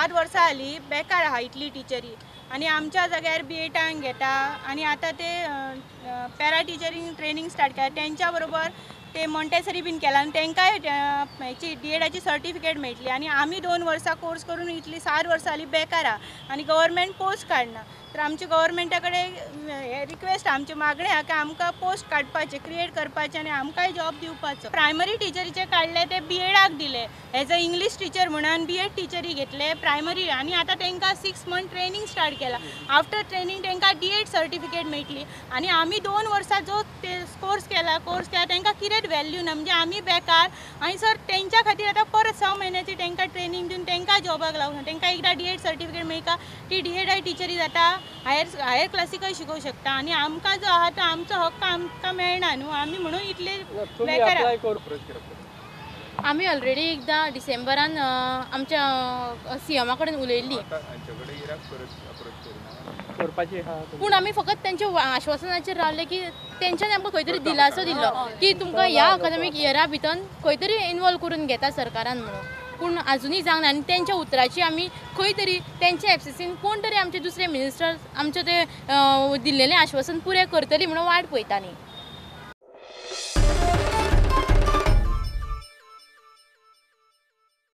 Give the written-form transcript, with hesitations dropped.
7 वर्सां जाली बेकार आहा इतली टिचरी आनी आमच्या जाग्यार बी एडांक घेता आनी आतां ते पॅरा टिचरींग ट्रेनींग स्टार्ट केला. तेंच्या बरोबर ते मॉन्टेसरी बीन केला आनी तेंकांय हेची डी एडाची सर्टिफिकेट मेळटली. आनी आमी 2 वर्सां कोर्स करून इतली 7 वर्सां जाली बेकार आहा आनी गव्हर्मेंट पोस्ट काडना. तर आमच्या गव्हर्मेंटा कडेन हे रिक्वेस्ट, आमची मागणें आहा की आमकां पोस्ट काडपाचे, क्रिएट करपाचे आनी आमकांय जॉब दिवपाचो. प्रायमरी टिचरीचे काडले ते बी एडाक दिले, एज अ इंग्लीश टिचर म्हणून बी एड टिचरी घेतले प्रायमरी आनी आतां तांकां 6 मंथ ट्रेनींग स्टार्ट केला. आफ्टर ट्रेनींग तांकां डी एड सर्टिफिकेट मेळटली. आनी आमी 2 वर्सां जो ते कोर्स केला तांकां कितें व्हॅल्यू ना, म्हणजे आमी बेकार. आनी सर तेंच्या खातीर आतां परत 6 म्हयन्याची तांकां ट्रेनींग दिवन तांकां जॉबाक लावूंक, तांकां एकदां डी एड सर्टिफिकेट मेळटा ती डी एड टिचरी जाता, हायर क्लासीकय शिकोवंक शकता. आनी आमकां जो आहा तो आमचो हक्क आमकां मेळना न्हू, आमी म्हणून इतले बेकार. आमी ऑलरेडी एकदां डिसेंबरान आमच्या सीएमा कडेन उलयल्ली, पूण आमी फकत तेंच्या आश्वासनाचेर रावले की तेंच्यानी आमकां खंय तरी दिलासो दिल्लो की तुमकां ह्या अकादमीक इयरा भितर खंय तरी इनवॉल्व करून घेता सरकारान म्हणून, पूण आजुनूय जावंक ना. आनी तेंच्या उतराची आमी खंय तरी तेंच्या एफसीसीन कोण तरी आमचे दुसरे मिनिस्टर आमचे ते दिल्लेलें आश्वासन पुरें करतली म्हणून वाट पळयता न्ही.